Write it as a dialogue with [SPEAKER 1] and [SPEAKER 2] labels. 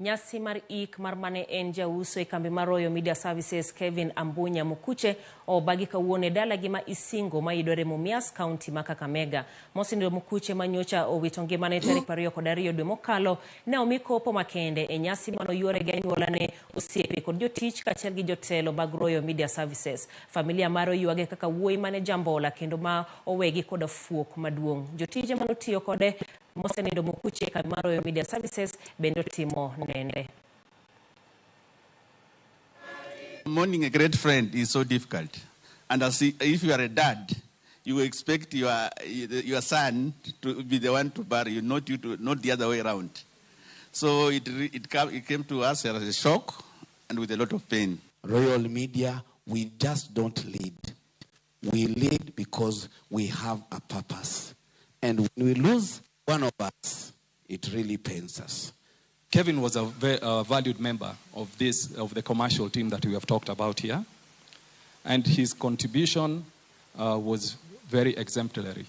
[SPEAKER 1] Nyasi mar ik mar mane en jauso e kambi mar Royal Media Services Kevin Ambunya Mukuche obagi kawuono e dalagi ma Isingo mayudore Mumias, kaunti ma Kakamega. Mosenindo Mukuche ma nyocha owito ngimane tarik 22 dwe mokalo ne omi kopo makende e nyasi mane oyuore gi anyuolane, osiepe kod jotich kaachiel gi jotelo mag Royal Media Services. Familia mare oywage kaka wuoyi mane jambola kendo ma owegi koda fuok maduong'. Jotije manotiyo kode mosenindo Mukuche e kambi mar Royal Media Services bende otimo nende.
[SPEAKER 2] Mourning a great friend is so difficult. And as if you are a dad, you expect your son to be the one to bury you, not you to, not the other way around. So it came to us as a shock and with a lot of pain.
[SPEAKER 3] Royal Media, we just don't lead. We lead because we have a purpose. And when we lose one of us, it really pains us.
[SPEAKER 4] Kevin was a valued member of the commercial team that we have talked about here. And his contribution was very exemplary.